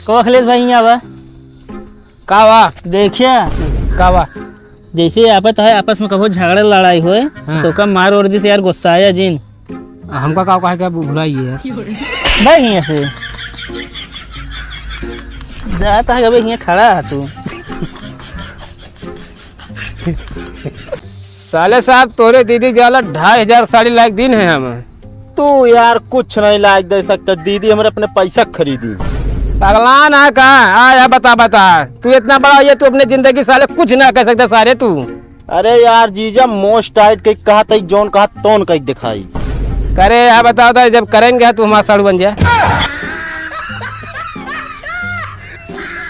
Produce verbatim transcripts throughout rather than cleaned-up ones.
कहो अखिलेश भाई, यहाँ आवा। का बा? देखिया। का बा? जैसे आपत है, आपस में कबो झगड़ा लड़ाई होए, हाँ। तो का मार ओर दी तो यार गुस्सा आया जिन। हमका का कहे के भुलाइए। भाई यहाँ से। जाता है, अबे यहाँ खड़ा है तू। साले साहब, तोरे दीदी जाला ढाई हजार साड़ी लायक दिन है हम। तू यार कुछ नहीं लायक दे सकता, दीदी हमरे अपने पैसा खरीदी। पगला ना का? आ या बता, बता, तू इतना बड़ा हो गया, तू अपने जिंदगी साले कुछ ना कर सकता सारे तू। अरे यार जीजा, मोस्ट टाइट के कहा तई, जौन कहा तौन कई दिखाई। करे या बताओ तो, जब करेंगे तू हमारा साड़ू बन जा।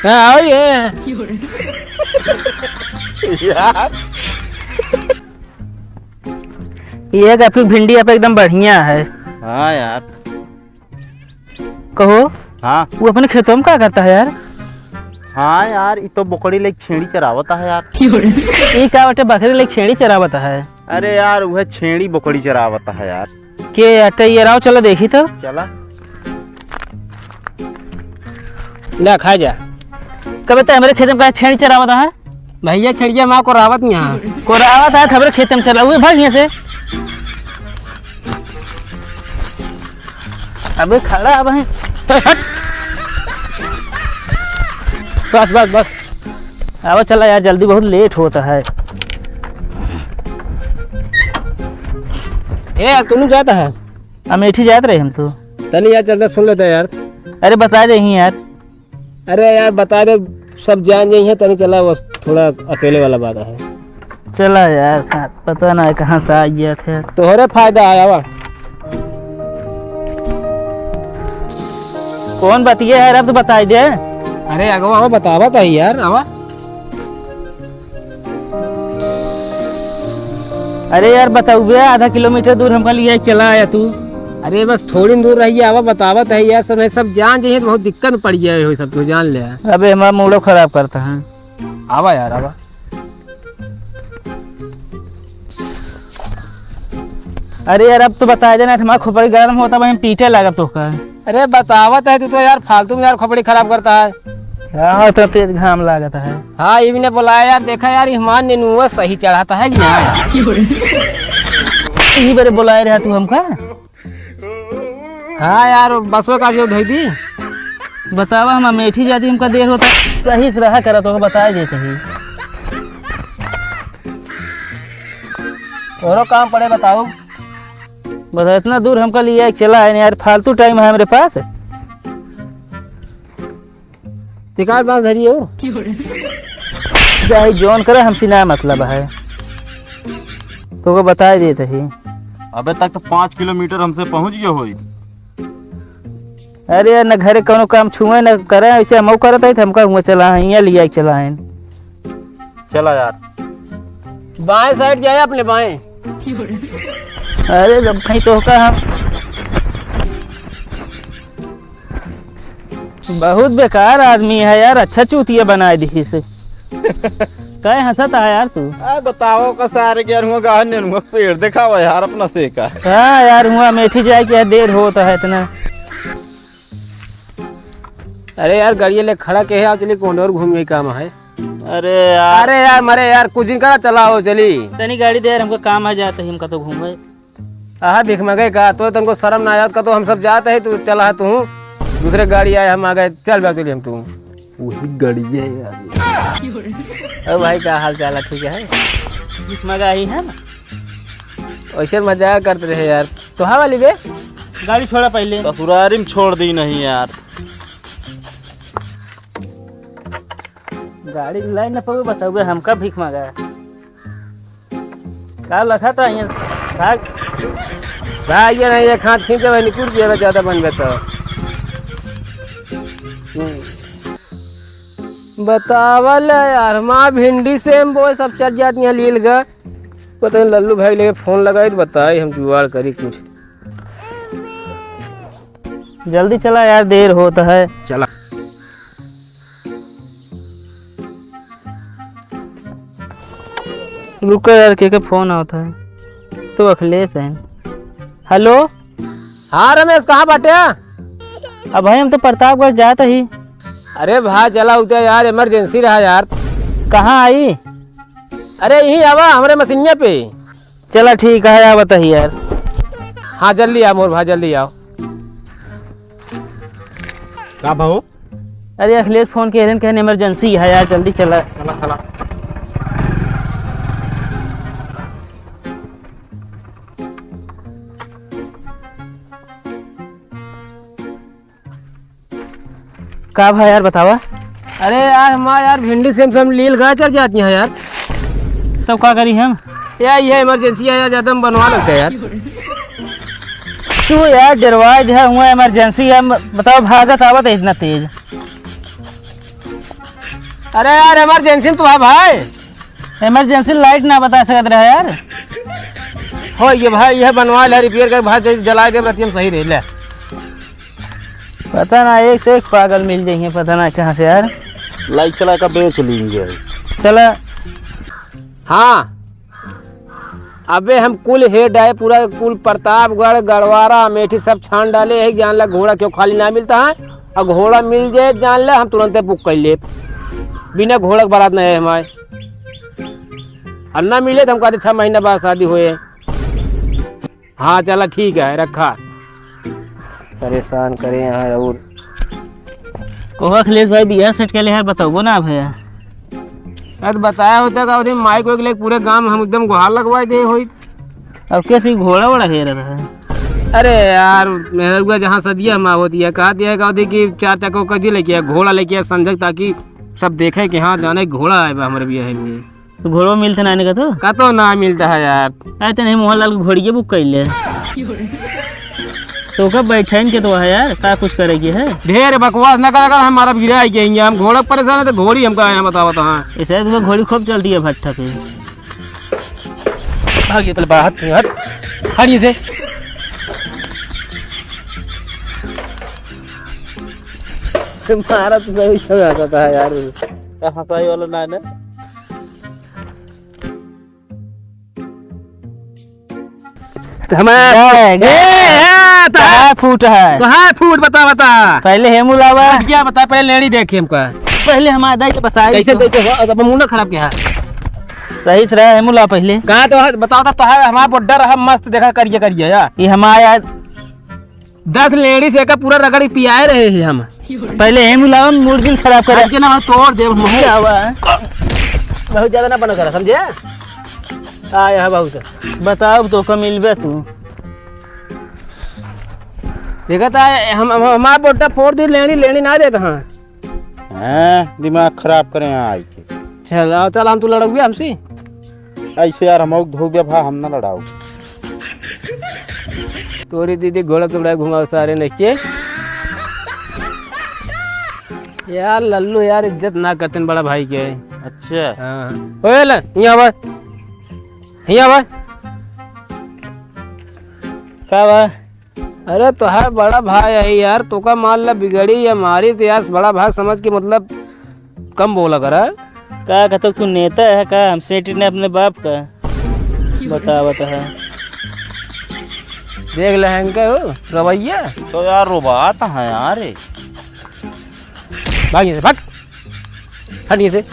हाँ, आओ ये। यार। ये एक आपकी भिंडी आप एकदम बढ़िया है। हाँ यार। कहो। हाँ। वो अपने खेतों में का करता है यार? हाँ यार, ये तो बोकड़ी लेके छेड़ी चरावता है यार। ये का बटे, बकरी लेके छेड़ी चरावता है? अरे यार, वह छेड़ी बोकड़ी चरावता है यार। के अटे ये राव, चला देखी तो। चला। ले, खा जा। कबे ते हमरे खेत में का छेड़ी चरावत है? भैया, छेड़िया माँ कोरावत यहाँ। कोरावत है, हमरे खेत में चला, उहे भाग यहाँ से। अबे खड़ा अब है। बस, बस, बस। अब चला यार, जल्दी बहुत लेट होता है। ए, यार, तू जाता है? अमेठी जात रहे हम तो। तनी यार, चलते सुन लेते हैं यार। अरे, बता दे ही यार। अरे यार, बता दे, सब जान जाई है, तनी चला, बस थोड़ा अकेले वाला बात है। चला यार, का-, पता ना है कहाँ से आ गया थे। तोहरे फायदा है, आवा। कौन बतिया है, अब तो बताई दे। अरे अगवा, आवा, बतावा तो यार, आवा। अरे यार, बताऊ बे, आधा किलोमीटर दूर हमका लिया चला आया तू। अरे बस थोड़ी दूर रहिए, आवा, बतावत है यार, सब, सब जान जाइए तो बहुत दिक्कत में पड़ गया हो, सब तो जान ले। अबे हमारा मूडो खराब करता है। आवा यार, आवा। अरे यार, अब तो बता देना, हमारा खोपड़ी गरम होता, वहीं पीटे लागत तो का। अरे बतावत है तू तो यार, फालतू में यार खोपड़ी खराब करता है। हाँ, तो तेज घाम लागत है। हाँ, इवने बोलाया यार, देखा यार, ईमान नेनुआ सही चढ़ाता है कि ना? यही बरे बोलाए रहा तू हमका? हाँ यार, बसवे का जो धई दी। बतावा, हम अमेठी जाती, हमका देर होता, सही से रहा करा, तो बताए देते ही। औरो काम पड़े बताओ। बस इतना दूर हमका लिया चला है यार, फालतू टाइम है हमरे पास। शिकार बांध धरी हो। चाहे जौन करे, हमसे ना मतलब है, तोको बताए देत ही। अबे तक तो पाँच किलोमीटर हमसे पहुँच गए होई। अरे यार, न घरे कौनो काम छुए न करे, ऐसे हम करत है, तो हमका हुआ चला है, यहाँ लिया चला है। चला यार। बाएं साइड जाए अपने बाएं। अरे जब कहीं तो का हम बहुत बेकार आदमी है यार, अच्छा चूतिया बनाए दी से। काहे हंसत है यार तू? आ बताओ का सारे के यार हुआ गाहन ने हुआ पेड़ दिखावा यार अपना से का। हाँ यार, हुआ अमेठी जाए के देर होता है इतना। अरे यार, गाड़िया ले खड़ा के है, चलिए कौन और घूम गई काम है। अरे यार। अरे यार, मरे यार, कुछ दिन करा, चला हो, चली। तनी गाड़ी दे यार, हमको काम आ जाता है, हम कतो घूमे। आहा, भिख मांगे का, तो तुमको शर्म ना आया, कतो हम सब जाते हैं, तू चला है, तू दूसरे गाड़ी आए, हम आ गए, चल बा, चलिए हम तू। वही गाड़ी है यार। ओ भाई, का हाल चाल है? ठीक है? भिख मांगा ही है ना? ऐसे मजाक करते रहे यार। तो हाँ वाली बे? गाड़ी छोड़ा पहले। ससुरारी में छोड़ दी नहीं यार। गाड़ी लाइन न पावे, बताओगे हमका भीख मांगा। का लखा था यहाँ? भाग। भाग ये नहीं, एक हाथ खींचे भाई, निकुल गया ना, ज्यादा बन गया तो। हम्म। बतावल यार, माँ भिंडी से हम बोए सब चल जाती हैं लील गा। पता नहीं लल्लू भाई लेके फोन लगाई तो बताई, हम जुगाड़ करी कुछ। जल्दी चला यार, देर होत है। चला। रुको यार, के के फोन आवत है? तो अखिलेश है। हेलो। हाँ रमेश, कहाँ बाटे? अब भाई हम तो प्रतापगढ़ जात ही। अरे भाई, चला उते यार, emergency रहा यार। कहाँ आई? अरे, यहीं आवा, हमरे मसीनिया पे। चला ठीक है, आवा तही यार। हाँ, जल्दी आ मोर भाई, जल्दी आओ। का भाऊ? अरे, अखिलेश फोन के रहन, कहन emergency है यार, जल्दी चला। चला, चला। का भाई यार, बतावा। अरे यार, हमार यार भिंडी सेम सेम लील गाय चढ़ जाती है यार। तब का करी हम? यार, ये emergency है यार, ज्यादा हम बनवा लगते हैं यार। तू यार डरवा दे, हुआ emergency है, बतावा, भागत आवत है इतना तेज। अरे यार, emergency में तो है भाई। Emergency light ना बता सकत रहे यार। हो ये भाई, यह बनवा ले, repair कर भाई, जल-, जला दे, रतियम सही रहे ले। पता ना, एक से एक पागल मिल जाइए, पता ना कहाँ से यार। Light चला का बेच लेंगे। चला। हाँ, अबे हम कुल हेड आए, पूरा कुल प्रतापगढ़, गड़वारा, अमेठी सब छान डाले है, जान ला घोड़ा क्यों खाली ना मिलता है, और घोड़ा मिल जाए, जान ले हम तुरंते book कर ले, बिना घोड़ा के बारात नहीं है हमारे। और ना मिले तो हम कहते छह महीना बाद शादी होए। हाँ, चला, ठीक है, रखा। परेशान करे यहाँ और। कहो अखिलेश भाई, बियाह set कर ले यार, बताओ ना भैया। अरे, तो बताया होता का, माइक वाइक लेके पूरे गांव में हम एकदम गुहार लगवाए दे होई। अब कैसे घोड़ा वोड़ा हेर रहा है? अरे यार, मेहरुआ जहाँ सदिया में होती है, कहा दिया, कहा दी कि चार चक्कों का जी लेके आया, घोड़ा लेके आया, संजय, ताकि सब देखे कि हाँ, जाने घोड़ा आए बा हमारे बियाह में। तो घोड़ो मिलते ना इनका तो? का तो ना मिलता है यार। अरे तने मोहन लाल के घोड़िए book कर ले। तो का बैठन के तो है यार, का कुछ करेगी है? ढेर बकवास ना कर, अगर हमारा गिरा ही गएंगे, हम घोड़ा परेशान है तो घोड़ी हमका आया बतावा तो। हाँ, ऐसे तुम्हें घोड़ी खूब चलती है भट्ठा पे। भाग ये पहले बाहर, हट, हट ये से। मारा तो सही समझ आता था यार। हंसाई वाला ना है ना। तो हमारा ए, ए, ए, तो कहाँ फूट है? कहाँ फूट, बता, बता। पहले हेमू लावा। फट गया, बता, पहले लेड़ी देखे हमका। पहले हमारा दाई के बताई कैसे तो। देखे हो? अब मुंडा खराब क्या है? सही से रहा, हेमू ला पहले। कहाँ तो है? बताओ तो, तो है, हमारा बोड्डा रहा मस्त, देखा करिया, करिया, या। ये हमारा दस लेडीज एका पूरा रगड़ के पियाए रहे ही हम। पहले हेमू लावा, मूड दिल खराब करे। आज के ना हम तोड़ देब मुंह। क्या हुआ? बहुत ज्यादा ना बना करा, समझे? आ, यहाँ बहुत। बताओ तो, कब मिलबे तू? देखा था, हम, हम, हमारा बोटा फोड़ दी, लेनी, लेनी ना देता, हाँ। हैं, दिमाग खराब करे यहाँ आइके। चल, आओ, चल, हम तो लड़ौबे हमसे। ऐसे यार, हम धोबे भा, हम ना लड़ाओ। तोरी दीदी घोड़ा चुगड़ा घुमाओ सारे ने के। यार लल्लू यार, इज्जत ना करते बड़ा भाई के। अच्छा। हाँ। ओए ले, यहाँ आवा। यहाँ आवा। का बा? अरे तोहार बड़ा भाई है यार, तोका मान ला बिगड़ी या मारी तो यार बड़ा भाई समझ के मतलब कम बोला करा। का कहतो तू नेता है का? हम सेठ ने अपने बाप का। बता, बता। देख ले हैं का हो रवैया। तो यार रोबात है यार। भाग यहाँ से, भाग। हट यहाँ से।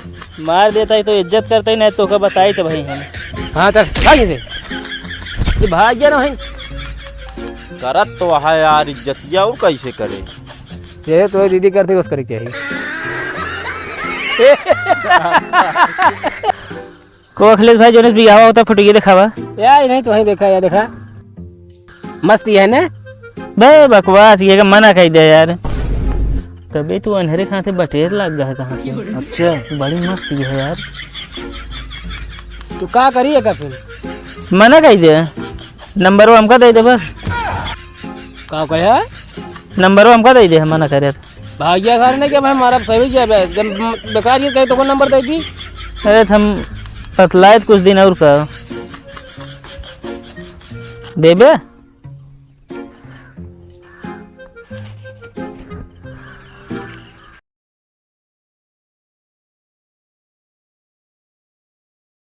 मार देता ही तो इज्जत करता ही नहीं, तोका बताई तो भाई हम। हाँ, चल, भाग यहाँ से। ये भाग गया ना भाई। करत तो है यार इज्जतिया, और कैसे करे? ये तो दीदी करते, बस करे चाहिए। को अखिलेश भाई, जोनेस बियाह होता, फोटो ये दिखावा। यार, नहीं तो वहीं देखा, या देखा। मस्त ये है ना? बे बकवास, ये का मना कह दे यार। तबे तू अंधेरे कहाँ से बटेर लग गया है कहाँ से? अच्छा। बड़ी मस्त ये है यार। तो का करिए का फिर? मना कह दे, नंबर वो हमका दे दे बस। का कहे? नंबर वो हमका दे दे, मना करे तो। भाग्या घर ने क्या भाई, मारा सही क्या बे? जब बेकार ये कहे तो कौन नंबर दे दी? अरे, हम पतलाए तो कुछ दिन और का। देबे?